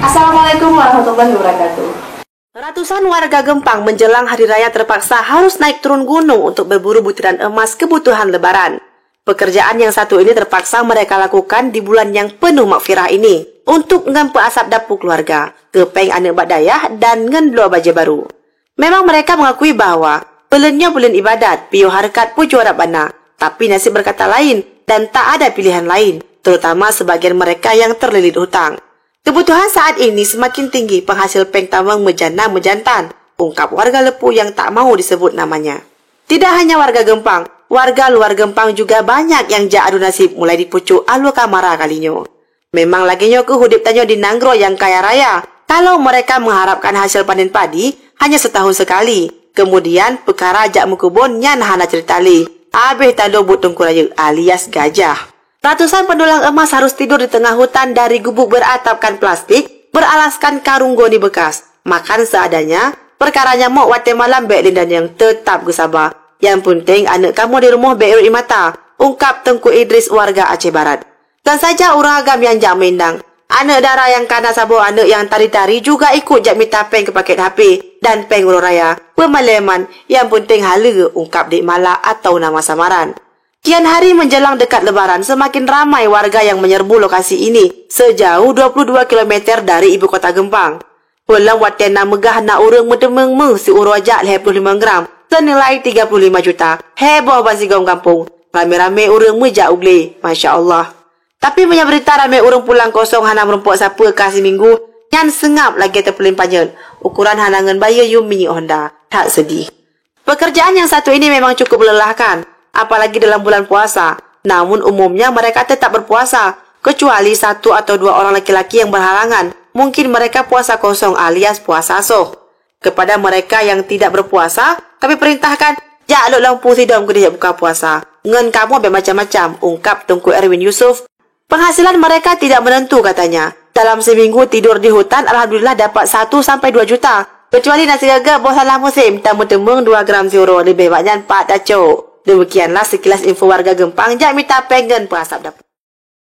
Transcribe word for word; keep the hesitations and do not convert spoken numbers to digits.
Assalamualaikum warahmatullahi wabarakatuh. Ratusan warga Gempang menjelang Hari Raya terpaksa harus naik turun gunung untuk berburu butiran emas kebutuhan Lebaran. Pekerjaan yang satu ini terpaksa mereka lakukan di bulan yang penuh maghfirah ini untuk ngon peuasap dapu keluarga, keu péng aneuk bak dayah dan ngon bloe bajée baru. Memang mereka mengakui bahwa buleuen nyoe buleuen ibadat, piôh hareukat pujoe Rabbana, tapi nasib berkata lain dan tak ada pilihan lain, terutama sebagian mereka yang terlilit hutang. Kebutuhan saat ini semakin tinggi, penghasil péng tamong meujana meujantan, ungkap warga Lepu yang tak mau disebut namanya. Tidak hanya warga Gempang, warga luar Gempang juga banyak yang jak adu nasib mulai dipucuk alue kamara kali nyoe. Memang lagée nyoe keuh udeb tanyoe di nanggroe nyang kaya raya. Kalau mereka mengharapkan hasil panen padi hanya setahun sekali, kemudian peukara jak meukeubon nyan hana cerita lé. Abéh talo buet teungku rayeuk alias gajah. Ratusan pendulang emas harus tidur di tengah hutan dari gubuk beratapkan plastik, beralaskan karung goni bekas. Makan seadanya, perkara nyamok watée malam bék lé dan nyang tetap geusaba. Nyang peunteng aneuk kamoe di rumoh bék rot ie mata, ungkap Teungku Idris warga Aceh Barat. Kon saja ureuëng agam nyang jak meuindang, aneuk dara nyang kana saboh aneuk nyang tari-tari juga ikut jak mita péng keu paket H P dan péng uroe raya. Peumalée man, nyang peunteng haleue ungkap dék mala atawa nama samaran. Kian hari menjelang dekat Lebaran, semakin ramai warga yang menyerbu lokasi ini sejauh dua puluh dua kilometer dari ibu kota Gempang. Peulom watée na meugah na ureuëng meuteumeung méuh siuroe jak lhée ploh limong gram, senilai tiga puluh lima juta. Heboh ban sigom gampông, ramé-ramé ureuëng meujak u glé. Masya Allah. Tapi meunyoe beurita ramé ureuëng pulang kosong hana meurumpok sapeue ka siminggu, nyan seungab lagée teupeuleueng panyöt, ukoran hana ngon bayeue yum minyeuk honda. That seudih. Pekerjaan yang satu ini memang cukup melelahkan, apalagi dalam bulan puasa. Namun umumnya mereka tetap berpuasa, kecuali satu atau dua orang laki-laki yang berhalangan. Mungkin mereka puasa kosong alias puasa soh. Kepada mereka yang tidak berpuasa, kami perintahkan, jak lok lampu sidom keudeh buka puasa. Ngon kamoe bék macam-macam, ungkap Teungku Erwin Yusuf. Penghasilan mereka tidak menentu, katanya. Dalam seminggu tidur di hutan, alhamdulillah dapat satu sampai dua juta. Kecuali nasi gaga boh salah musim, tameuteumeng dua gram siuroe, leubeh bak nyan pat tacok. Demikianlah sekilas info warga Gempang jak mita péng ngon peuasap dapu.